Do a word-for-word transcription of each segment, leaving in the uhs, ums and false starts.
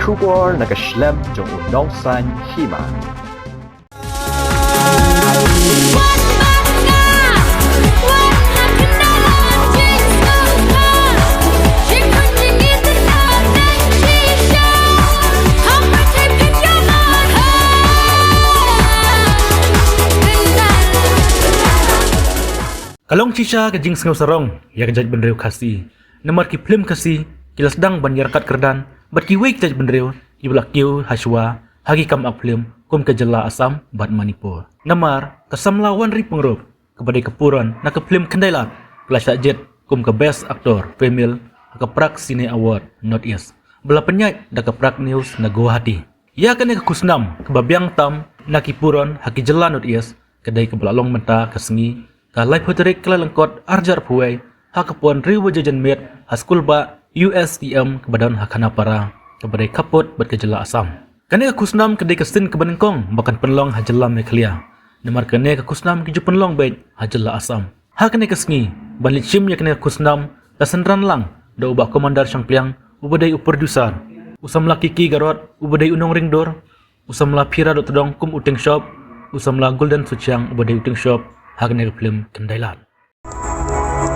Khubor na ka shlem jong u nongsan hima. Ka long shisha ka jingsngew sarong ïa ka jaitbynriew Khasi. Namar ki phlim Khasi ki la sdang ban ïarap kyrdan bad kiwei ki jaitbynriew kiba la kiew hashwa ha ki kam act phlim kum ka jylla Assam bad Manipur. Namar ka samla Wanri Pyngrope kaba dei ka puron na ka phlim Khyndailad ka la shah jied kum ka Best Actor Female ha ka Prag Cine Award North East, ba la pynïaid da ka Prag News na Guwahati. Ïa kane ka khusnam kaba biang tam na ki puron ha ki jylla North East ka dei kaba la long mynta ka sngi ka laiphew tarik Kyllalyngkot arhajar arphew wei ha ka por hynriew baje janmiet ha skulbah U S T M kaba don ha Khanapara kaba dei khappud bad ka jylla Assam. Kane ka khusnam ka dei ka sien kaba nyngkong ba kan pynlong ha jylla Meghalaya. Namar kane ka khusnam ki ju pynlong beit ha jylla Assam. Ha kane ka sngi ban leit shim ïa kane ka khusnam la synran lang da u Bah Commander Shangpliang uba dei u producer, u samla Kiki Garot uba dei u nongring dur, u samla Phira Dohtdong kum u tyngshop, u samla Golden Suchiang uba dei u tyngshop ha kane ka phlim Khyndailad.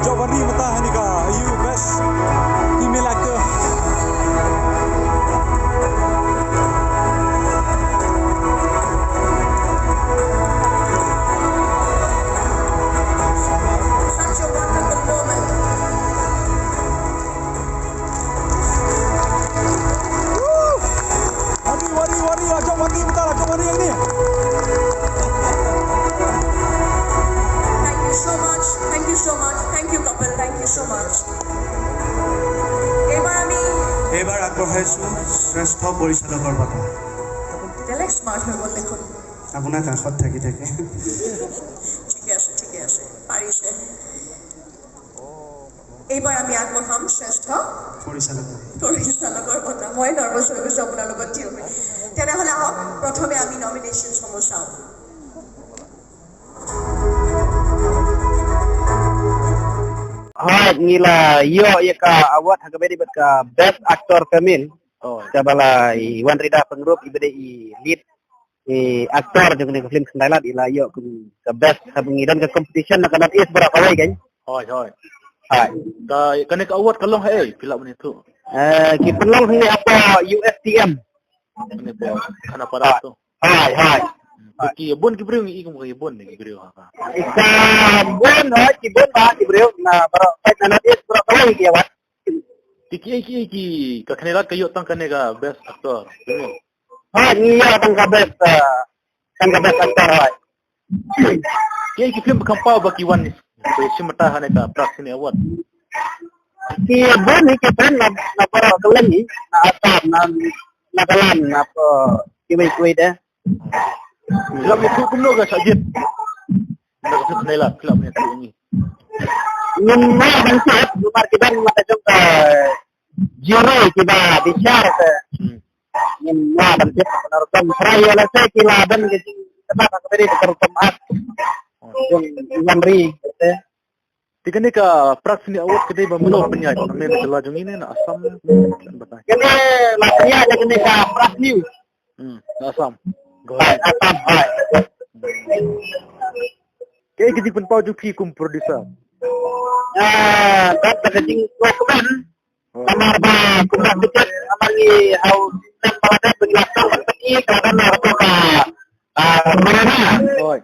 Jawari mata hani ka, you best female actor. Such a wonderful moment. Woo! Wari, wari, wari, la jong wari, betul, la jong wari yang ni. Thank you so much, thank you so much, thank you couple, thank you so much. এইবাৰ আমি এইবাৰ আগবঢ়াইছো শ্ৰেষ্ঠ পৰিচালকৰ বঁটা। বেলেগ স্মাৰ্ট হৈ গ'ল দেখোন। আপোনাৰ কাষত থাকি থাকে। ঠিকে আছে, ঠিকে আছে, পাৰিছে। এইবাৰ আমি আগবঢ়াম শ্ৰেষ্ঠ পৰিচালক। পৰিচালকৰ বঁটা। মই নাৰ্ভাছ হৈ গৈছোঁ আপোনাৰ লগত থিয় হৈ। তেনেহ'লে আহক, প্ৰথমে আমি নমিনেশ্যনছসমূহ চাওঁ। Hooid, ngi la ïoh ïa ka award ha kaba ïadei bad ka Best Actor Female. Oh. Kaba la i Wanrida Pyngrope iba dei i lead i actor jong kane ka film Khyndailad i la ïoh kum ka best, haba ngi don ka competition na ka North East baroh kawei kan. Hooid, hooid. Hooid. Ka, kane ka award ka long ha ei, phi lah ban ïathuh? Eh, ki pynlong hangne hapoh U S T M. Kane hapoh Khanapara to. Hooid, hooid. Hmm, ki bun ki briew ngi i kum ki bun ki briew ha ka. Ka bun hooid, ki bun ba ki briew na baroh side na North East baroh kawei ki award. Ki, ki, ki, ki, ka Khyndailad ka ïoh tang kane ka best actor. Hooid, ngi ïoh tang ka best, eh, tang ka best actor hooid. Ki, ki film ba kham paw ba ki wan, ki shim bynta ha kane ka Prag Cine Award. Ki bun hi ki film na, na baroh kylleng hi, na Assam, na Nagaland, na, eh, kiwei kiwei de. Phi lah ban ïathuh kumno ka shah jied na ka film Khyndailad, phi lah ban ïathuh ïa ngi? Ngim lah ban tip, namar ki don la ka jong ka jury kiba bishar ka. Hmm. Ngim lah ban tip, namar kam trai ïa lehse ki la don ka jingkynmaw ka beri ka rukom art. Hmm. Jong Wanri te. Te kane ka Prag Cine Award ka dei ba mynno pynïaid, na jylla jong ngi ne na Assam? Kane la pynïaid da kane ka Prag News. Hmm, na Assam. Hooid, Assam, hooid. Kaei ka jingpynpaw jong phi kum producer? Ah, da ka jingkmen. Oh. Namar ba kumba bitet namar ngi hau, kan ba la dep ba ngi la sdang ban pyni ka la don na ka, ah, corona. Oi.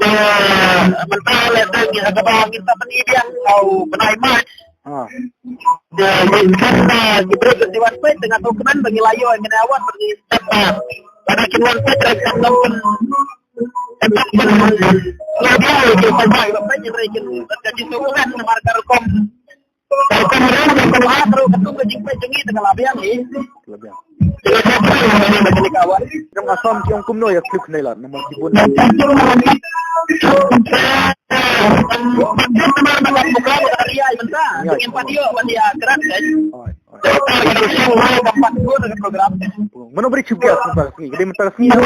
Te mynta lehse ngi ha kaba ngi sa pyni biang hau bnai March. Ah. Te ngi kren ba ngi briew ki wan peit te nga sngewkmen ba ngi la ïoh ïa kane award ba ngi step ba lada kin wan peit re kam dang pyn, kam dang pyn, la biang ïa ki paidbah ba peit re kin ka jingsngewkmen namar ka rukom. Ka rukom ruh, ka rukom art ruh, katkum ka jingpeit jong ngi te ka la biang hi. Ka la biang. Ka la biang hi, ka la biang hi. Jong Assam ki ong kumno ïa ka film Khyndailad namar ki bun. Namar ba la buka ba ka ri ai mynta. Ïa, ngim pat ïoh ban ïa krad kan. Oi, oi. Ka ri ai ka pat ko ka program. Mano bri chup gas mynta ka sngi, ka dei mynta ka sngi. Oi.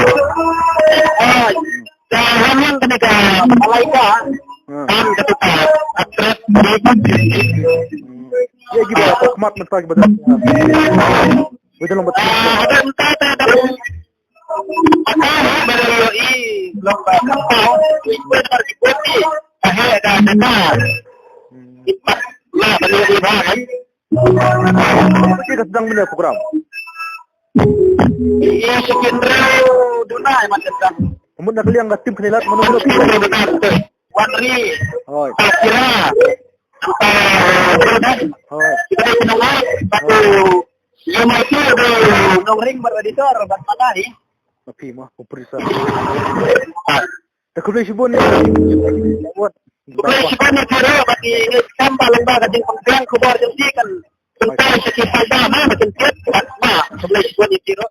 Ka hangin kane ka Malaika. Hmm. Kan kata ka actress. Hmm. Ïa kiba khmat mynta kiba don. Ba Jong ba. Ah, ada entah tak ada. Ada mana yo i long ba ka pau. Itu dari kopi. Ah, ada ada. Ipat lah mana yo i ba kan. Kita sedang punya program. Iya, sekitar duna ya, Mas, sedang. Kamu nak liang ka tim knilat mana mana. Sekitar duna. Wanri. Hoi. Kira. Hoi. Kita dah kenal, satu. Lima itu udah nongring bereditor, buat mana ni? Tapi mah, aku perisa. Te khublei shibun ïa. Khublei shibun ïa phi ruh, bad ngi ngeit skhem ba lyngba ka jingpynbiang khubor jong phi kan pynpaw sha ki paidbah ma, ba kin thied bad ma. Khublei shibun ïa phi ruh.